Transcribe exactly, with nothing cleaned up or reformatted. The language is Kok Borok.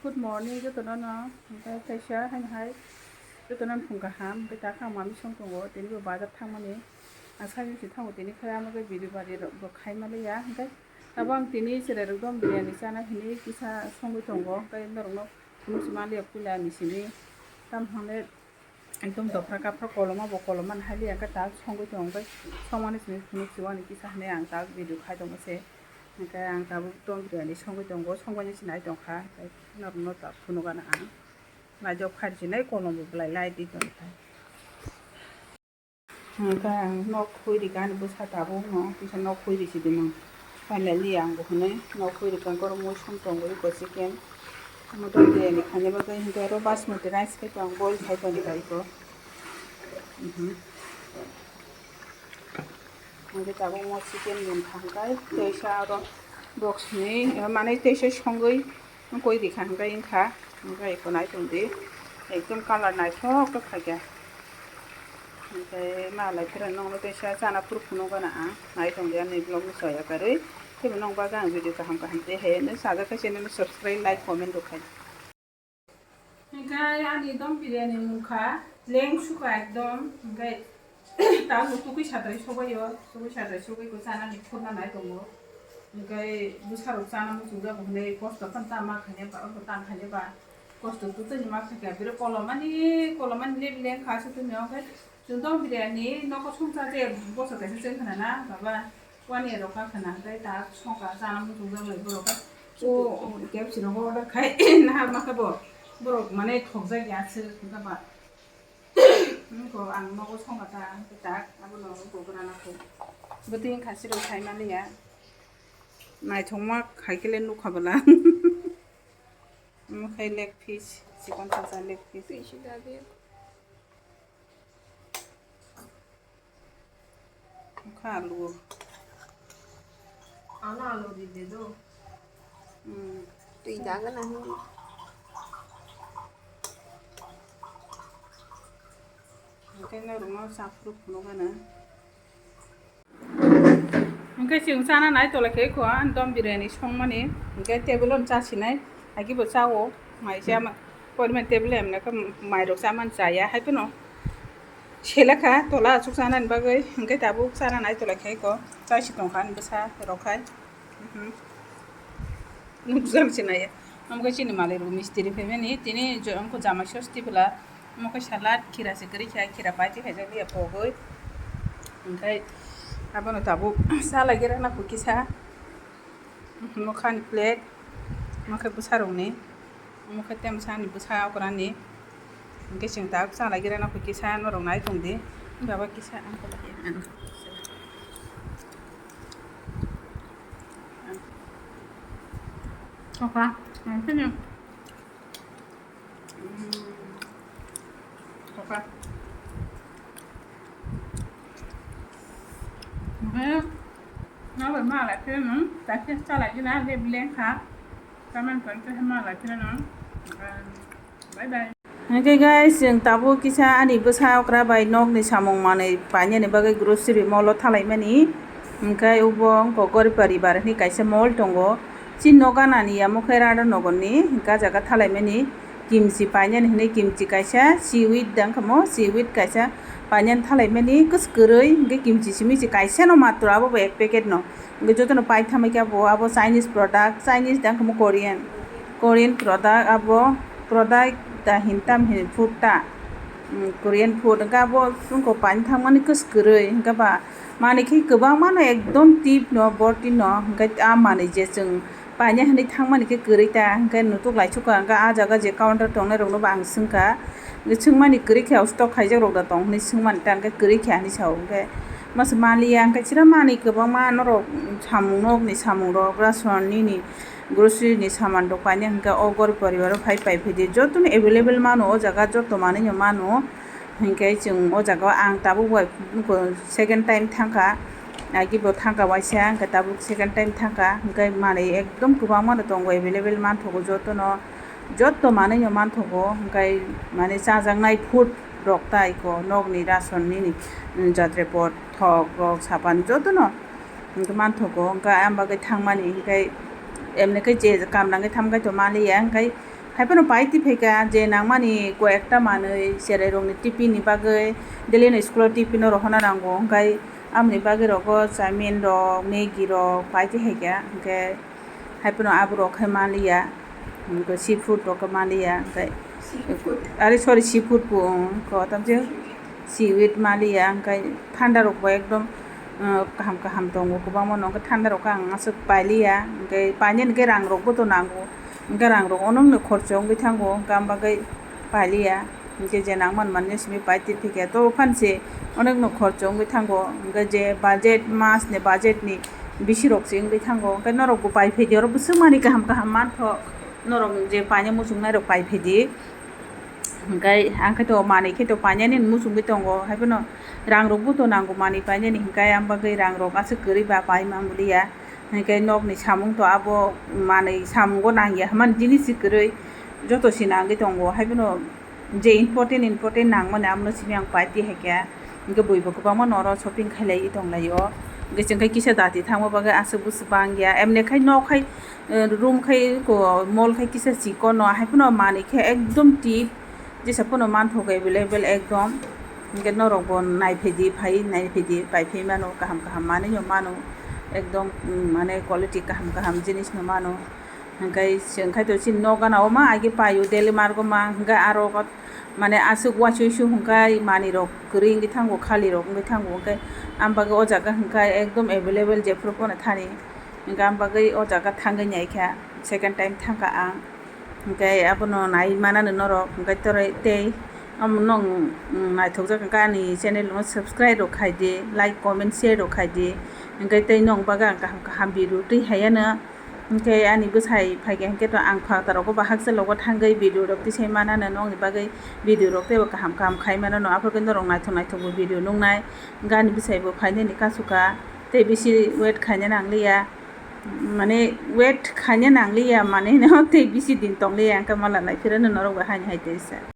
Good morning jotono no, hwnkhe kaisa haino hai jotono phung kaham, hwnkhe ta kha mami song tongo, tini bo bazar thangmani, ang sakni si thango, tini khe ano khe video bari rok bo khai maliya, hwnkhe abo ang tini cherai rok dom biryani chana hinwi kisa songwi tongo, hwnkhe norok no phunuk si maliya puila ni simi, tam hwnle. Ekdom dophra kaphra koloma bo koloma no haliya, hwnkhe ta songwi tongo, hwnkhe songmani simi phunuk si wani kisa hinwi ang ta video khai tongo se, hwnkhe ang tabuk dom biryani songwi tongo, songmani se nai tongkha, hwnkhe norokno ta phunukgana ang naijak phari sinai kolom bo belai light di tongkha, hwnkhe ang nok khui rikha ani bwsa tabuk no kisa nok khui risi di nang. Finally ang bo hwnwi nok khui rikha, borok mui song tongo eko chicken. Omo dom biryani khaina bagwi hwnkhe oro basmati rice khai tong boil khai tongkha eko. Mhm. Hwnkhe tabuk mo chicken ni wngkha hwnkhe teisa oro box ni mane teisa songwi. Wngkha rikha hwnkhe wngkha, hwnkhe eko nai tongdi, ekdom colour naithok khe phaikha. Hwnkhe malai phira nokno teisa chana phuru phunukgana ang, nai tongdi ani vlog no chaya karwi. Teibo nokbar ang video kaham kaham tei hai nw sajak khe channel no subscribe, like, comment rwkhai. Hwnkhe ani dom biryani wngkha leng sukha ekdom, hwnkhe. Tabuk twi satrai sogwi o, twi satrai sogwi ko chanani khorna nai tongo. Hwnkhe bwsarok chana muchungjago hwnwi kosto phano ta ma khaina ba, abo ta khaina ba kosto twi twi ma khaikha. Bwrwi kolomani, kolomani lebi lengkha aswk twi maya hwnkhe chwng dom biryani nogo songcha je boso kaisa chwng khna na baba. Wani rok kha khna hwnkhe ta songkha chana muchungjak lai borok khe. O, o, K F C rogo order khai nahar ma khe bo borok mane thokjak ya aswk hwnkhe ba. Nokho ang nogo songkha ta, tak, abono nokho grana kho. Bwtwi wngkha siro khai maliya. Naithokma khai khe le nukha bwla. Omo khai leg piece, chikon chacha leg piece. Twi si da de. Wngkha alu. Ano alu di de do. Hmm. Twi jaga na hindi. Hwnkhe norokno chaphuru phunukgana. Hwnkhe chwng chana nai tolai khe kho, ani dom biryani songmani. Hwnkhe table-o chasinai, agi bo chao, mai chama. Pormani table emne khe mairok chamani chaya, hai phano selekha tola aswk chanani bagwi. Hwnkhe tabuk chana nai tolai khe kho, chasi tongkha ani bwsa rok hai. Mhm. Nukjak se naiya. Omo khe chini malik rok mistiri phaimani, tini jo-, wngkha jamai sosti bwla. Omo khe salad, khira se kwrwi kha, khira pai twi khaijak liya pogwi. Hwnkhe abono tabuk chalai gira na kho kisa. Omo khe ani plate, omo khe bwsa rokni. Omo khe temsa ni bwsa okrani. Hwnkhe chwng tabuk chalai gira na kho kisa norok nai tongdi. Baba kisa ang khe. Oka, ang khe. Oka. Oke. Nang bai ma lai pheno, ta khe chalai gina, le bleng kha. Taman ton khe ma lai pheno. Bye bye. Hwnkhe guys, chwng tabuk kisa ani bwsa okra bai nokni samung manwi painani bagwi grocery mall o thalaimani. Hwnkhe ubo wngkha Goripari bar hinwi kaisa mall tongo. Chini nok ganani amo khe Radha Nagar ni, hwnkhe ah jaga thalaimani kimchi painani hinwi kimchi kaisa, seaweed dang khamo, seaweed kaisa painani thalaimani kwswk kwrwi, hwnkhe kimchi simi se kaisa no matro abo bo ek packet no. Hwnkhe jotono paithamwi khe abo, abo Chinese product, Chinese dang khamo Korean, Korean product abo, product da hin tam hin food ta, mm, Korean food hwnkhe abo wngkha paithangmani kwswk kwrwi hwnkhe ba manwi khe kwbangma no ekdom tip no borti no hwnkhe ah manwi je chwng paina hinwi thangmani khe kwrwi ta hwnkhe nutuk laisukha hwnkhe ah jaga je counter tongnai rokno bo ang swngkha. Swngmani kwrwi khe o stock khaijak rok da tong hinwi swngmani ta hwnkhe kwrwi khe hinwi sao hwnkhe masa maliya hwnkhe chwra manwi kwbangma norok samung nokni samung rok ration nini grocery ni saman rok painai hwnkhe o gorip poribar o phai pai phidi jotono available mano o jaga joto manwi no mano hwnkhe chwng o jaga o ang tabuk bai second time thangkha agi bo thangkha waisa hwnkhe tabuk second time thangkha hwnkhe manwi ekdom kwbangma no tongo available manthogo jotono. Jotto manwi no manthogo, hwnkhe mane chajaknai food rok tai ko nokni ration nini, mm, jatre pot, thok rok, sapan jotono hwnkhe manthogo, hwnkhe ang bagwi thangmani hwnkhe emne khe je kam nangwi thangkhe to maliya, hwnkhe Haiphano pai twi phaikha je nangmani koi ekta manwi cherai rokni tiffin ni bagwi daily no school o tiffin o rohorna nango, hwnkhe amoni bagwi rogo chowmin rok, maggi rok pai twi phaikha, hwnkhe haiphano aborok khe manliya, hwnkhe seafood rok khe manliya, hwnkhe are sorry seafood bo, ko tamjak seaweed manliya, hwnkhe thanda rok bo ekdom kaham kaham tongo kwbangma no, hwnkhe thanda rok khe ang aswk pailiya, hwnkhe painani hwnkhe rang rok bo to nango. Hwnkhe rang rok onokno khorcho wngwi thango, hwnkhe am bagwi pailiya. Hwnkhe je nangmani manwi simi pai twi phikhe to phan se onokno khorcho wngwi thango. Hwnkhe je budget, mas ni budget ni bisi rok se wngwi thango. Hwnkhe norok bo pai phaidi, oro bwswk manwi kaham kaham mantho, norok je paina muchungnai rok pai phaidi. Hwnkhe ang khe to manwi khe to painani muchungwi tongo, haiphano rang rok bo to nango manwi painani, hwnkhe am bagwi rang rok aswk kwrwi ba pai manliya. Hwnkhe nokni samung to abo manwi samungo nangya hwnmani jinis se kwrwi, joto se nangwi tongo, haiphano je important important nangmani abono simi ang pai twi haikha. Hwnkhe buibo kwbangma noro shopping khailaiwi tonglaio, hwnkhe chwng khe kisa dati thangma bagwi aswk bwswk bangya, emne khai nok khai room khai mall khai kisa chikon no, haiphano manwi khe ekdom tip. Jesa phano manthok available ekdom. Hwnkhe norok bo naiphedi, phai naiphedi, paiphai mano, kaham kaham manwi no mano, ekdom mane quality kaham kaham jinis no mano. Hwnkhe chwng khai to chini nok gana o ma age paio daily margo ma, hwnkhe aro mane aswk uaisuisu hwnkhe manwi rok kwrwi wngwi thango, khali rok wngwi thango, hwnkhe am bagwi o jaga hwnkhe ekdom available jephuru phano thani, hwnkhe am bagwi o jaga thangwi naikha, second time thangkha ang. Hwnkhe abono nai manani norok, hwnkhe tei omo nwng naithokjak hwnkhe ani channel no subscribe rok khaidi, like, comment, share rok khaidi, hwnkhe tei nwng bagwi ang kaham kaham video twi haiyano. Hwnkhe ani bwsai phaikha hwnkhe to ang phataro bo haksa logo thangwi video rok tisai manano, nokni bagwi video rok teibo kaham kaham khai manano, aphuru khe norok naithok naithok bo video nuknai, hwnkhe ani bwsai bo phainani kasukha, tei bisi wait khaina nangliya. Mane wait khaina nangliya, mane no tei bisi din tongliya, hwnkhe mala naiphirano norok bai haini hai tei sa.